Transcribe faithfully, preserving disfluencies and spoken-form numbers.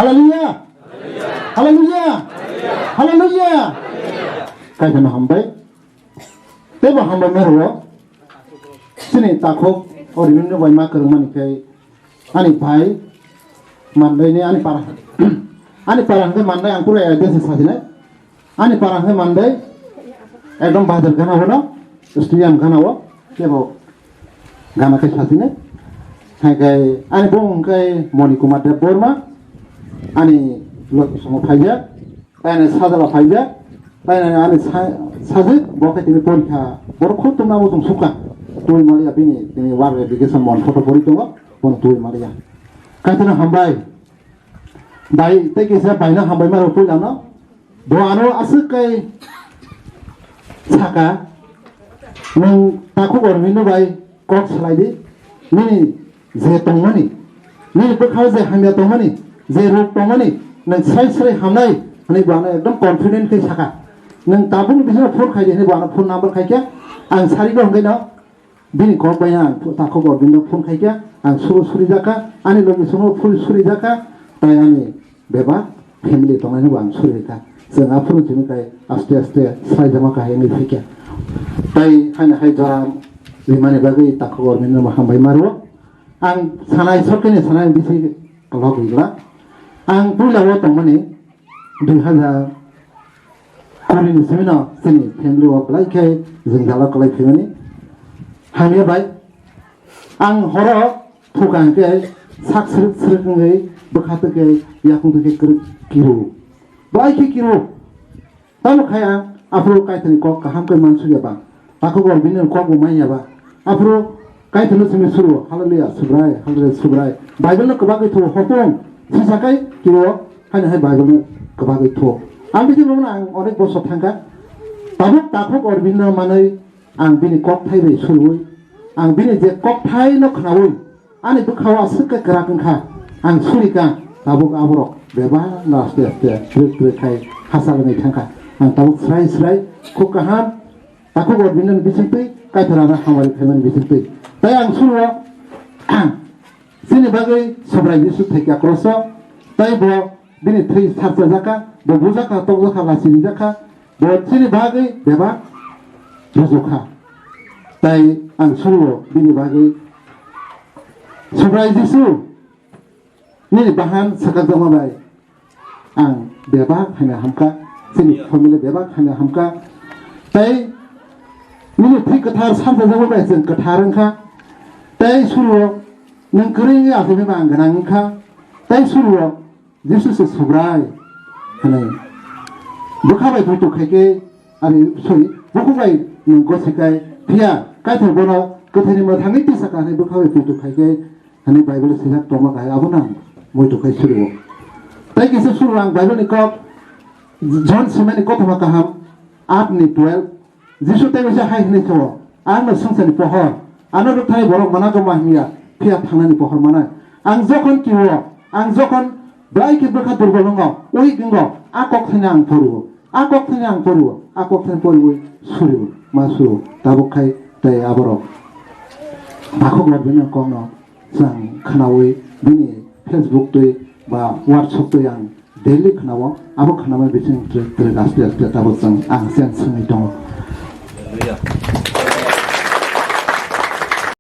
Hallelujah! Hallelujah! Hallelujah! Kaitorno hambai. Teibo hambai mero. Chini takhuk o ribini bai ma kwrwngmani khe ani bhai Mandai ni ani para. Ani para hwnkhe Mandai ang pura address sajinai. Ani para hwnkhe Mandai ekdom bazar gana o no, stadium gana o, kebo gana khe sajinai. Hai khe ani bung hwnkhe Moni Kumar Deb Borma, ani lok songo phaijak, tai ani sajla phaijak, tai ani ani sa-, sajik, bo khe tini porikha, borok khub tongna bo tong sukha. Twi maliya bini, tini war education mon photo pori tongo, bono twi maliya. Kaitorno hambai. Bai, tei kisa baino hambai mano puilano. Bo ano aswk kai saka, nwng takhuk Arvindo bai kok salai di, nini je tongmani, nini bwkhao je hamya tongmani, je rok tongmani, nwng srai srai hamnai, hwnwi bo ano ekdom confident khe saka. Nwng tabukni bisingo phone khai di hwnwi bo ano phone number khai khe, ang sari no hwnkhe no, bini kok bai ang takhuk Arvindo phone khai khe, ang subo suri jakha, ani logi songo phone suri jakha, tai ani bebak family tongnai no bo ang suri kha. Chwng aphuru chini kai aste aste srai jama kahai wngwi phi kha. Tai haino hai jora rimani bagwi takhuk Arvindo no hambai maro. Ang sanai sokeni sanai bisi kolok wngla. Ang puila o tongmani dui hazar kuri ni simi no chini family o belai khe jwngjalo kwlai phimani. Hamya bai ang horo phuka hwnkhe sak srwk srwk wngwi bwkha twi khe yakung twi khe kwrwk kiru. Belai khe kiru. Tamo khai ang aphuru Kaitorni kok kaham khe mansukya ba. Takhuk Arvindo ni kok bo manya ba. Aphuru Kaitorno simi suru, hallelujah, Subrai, hallelujah, Subrai. Bible no kwbagwi thuo hopung, sisa kai kiwo, haino hai Bible no kwbagwi thuo. Ang bisi bono ang onek bosor thangkha. Tabuk takhuk Arvindo manwi ang bini kok thai bai surui, ang bini je kok thai no khnaui, ani bwkhao aswk khe kwrak wngkha, ang suri kha, tabuk aborok bebak no aste aste twrwk twrwk khai hachal wngwi thangkha. Ang tabuk srai srai khuk kaham, takhuk Arvindo ni bisingtwi, Kaitor ano hamari phaimani bisingtwi. Tai ang surio, chini bagwi Subrai Jisu thaikha kroso, tai bo bini thwi sarchajakha, bo bujakha, tokjakha, lachi rijakha, bo chini bagwi bebak rwjukha. Tai ang surio bini bagwi, Subrai Jisu, nini bahan swkakjakma bai ang bebak haino hamkha, chini family bebak haino hamkha. Tai nini thwi kwthar sarchajakma bai chwng kwthar wngkha. Tai surio nwng kwrwi wngwi achaiwi ba ang gwnang wngkha. Tai surio Jisu se Subrai hwnwi bwkha bai poito khai khe, ani, sorry, bukhuk bai nwng gosi khai, phiya Kaitor bono kwthwini mwthangwi tisakha hwnwi bwkha bai poito khai khe, hwnwi Bible swijak tongma kahai abono ang poito khai surio. Tai kisa suru ang Bible ni kok John Simani Kothoma Kaham aat ni twelve, Jisu tei bisa hai hwnwi sao, "Ang no swngcharni pohor, ano rwkthai borok manago ma himya, phiya thangnani pohor manai. Ang jokhon kiwo, ang jokhon belai khe bwkha durbol wngo, weak wngo, a kok thani ang porio, a kok thani ang porio, a kok thani poriwi surio, ma surio, tabuk khai tei aborok takhuk rok bini kokno chwng khnaui bini Facebook twi ba WhatsApp twi ang daily khnao, abo khnamani bising twrwk twrwk aste aste tabuk chwng ang cheng swngwi tongo.